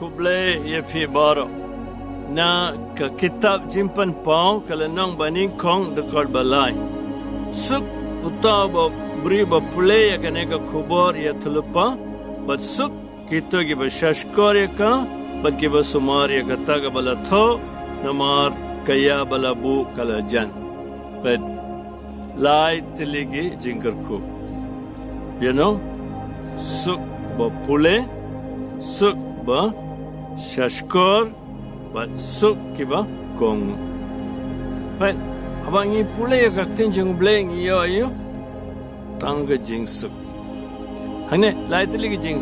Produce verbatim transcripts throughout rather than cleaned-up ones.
Khublei ïa phi baroh. Na ka kitab Jingpynpaw ka lynnong banyngkong dkhot ba lai. Suk uta u briew uba pule ïa kane ka khubor ïathuhlypa, bad suk kito kiba shahshkor ïa ka, bad kiba sumar ïa kata kaba la thoh, namar ka ïa ba la buh ka la jan. Bad lai tylli ki jingkyrkhu. You know, suk ba pule, suk ba shahshkor, bad suk kiba kohnguh. Bad haba ngi pule ïa ka ktien jong U Blei ngi ïoh ïa tang ka jingsuk. Hangne lai tylli ki jing,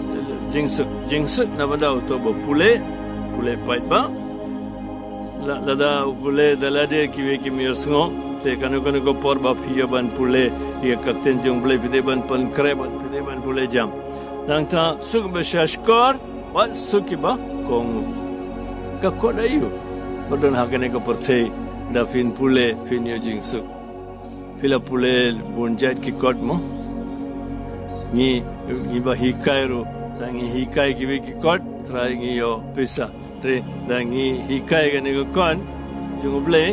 jingsuk, jingsuk na bynta uto ba pule, pule paidbah. La, lada u pule da lade kiwei kim ïohsngew, te kano kano ka por ba phi ïoh ban pule ïa ka ktien jong U Blei, phi dei ban pynkhreh bad phi dei ban pule jam. Nangta suk ba shahshkor bad suk kiba kohnguh. Ka kot aïu ba don ha kane ka pyrthei, da phin pule phin ïoh jingsuk? Phi la pule bun jait ki kot mo? Ngi, ngi ba hikai ruh, da ngi hikai kiwei ki kot, Trai, ngi ïoh pisa. Te da ngi hikai kane ka kot jong U Blei,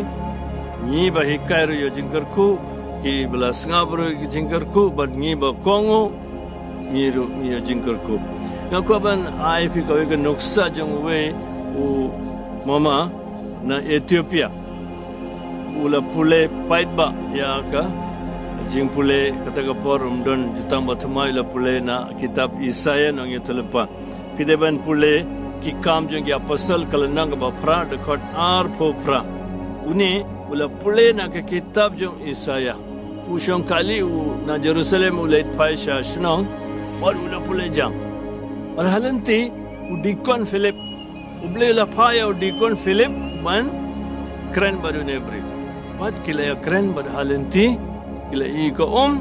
ngi ba hikai ruh ïoh jingkyrkhu, kiba la sngap ruh ïoh jingkyrkhu, bad ngi ba kohnguh ngi ruh ngi ïoh jingkyrkhu. Nga kwah ban ai phi kawei ka nuksa jong uwei u mama na Ethiopia. U la pule paidbah ïa ka jingpule, kata ka por um don jutang ba thymmai, u la pule na kitab Isaïah Nongïathuhlypa. Phi dei ban pule Ki Kam jong ki Apostol ka lynnong kaba phra dkhot arphew phra. Une u la pule na ka kitab jong Isaïah. U shong kali, u na Jerusalem, u leit phai sha shnong, bad u la pule jam. Bad ha lynti u deacon Philip, U Blei u la phah ïa u deacon Philip ban kren bad une u briew. Bad ki la ïakren bad ha lynti ki la ïohi ka um,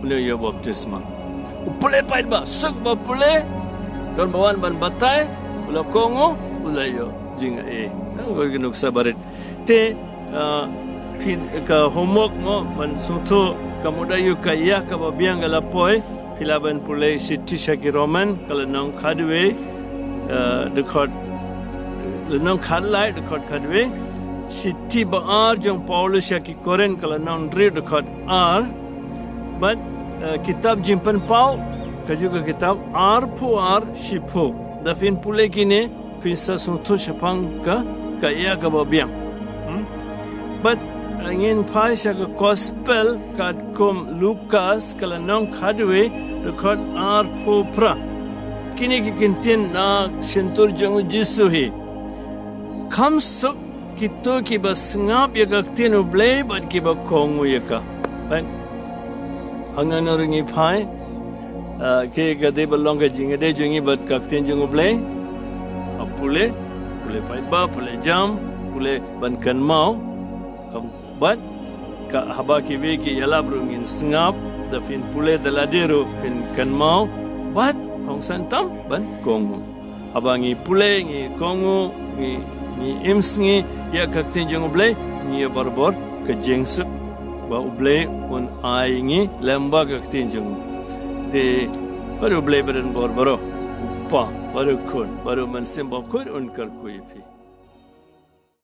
une u ïoh baptisma. U pule paidbah, suk ba pule, don ba wan ban batai, u la kohnguh, u la ïoh jingaiei. Tang kawei ka nuksa barit. Te, ah, phi, ka homework mo ban sngewthuh, ka mut aïu ka ïa kaba biang ka la poi, phi lah ban pule Shithi sha ki Roman, ka lynnong khadwei, ah, dkhot, lynnong khatlai dkhot khadwei. Shithi ba ar jong Paulus sha ki Korinth, ka lynnong hynriew dkhot ar. Bad, eh, kitab Jingpynpaw, kajuh ka kitab, arphew ar shiphew. Da phin pule kine, phin sa sngewthuh shaphang ka, ka ïa kaba biang. Hmm? Bad, eh, ngin phai sha ka gospel katkum Lukas, ka lynnong khadwei, dkhot arphew phra. Kine ki kyntien na shyntur jong U Jisu hi. Kham suk kito kiba sngap ïa ka ktien U Blei bad kiba kohnguh ïa ka. Bad hangne ruh ngi phai, ah, ka dei ba long ka jingïadei jong ngi bad ka ktien jong U Blei. Ah, pule, pule paidbah, pule jam, pule ban kynmaw. Kam, bad ka haba kiwei ki ïalap ruh ngin sngap, da phin pule da lade ruh phin kynmaw. Bad kongsan tam ban kohnguh. Haba ngi pule, ngi kohnguh, ngi, ngi im sngi ïa ka ktien jong U Blei, ngi ïoh barabor ka jingsuk ba U Blei un ai ngi lyngba ka ktien jong u. Te bad U Blei badonbor baroh, U Kpa, bad U Khun, bad U Mynsiem Bakhuid un kyrkhu ïa phi.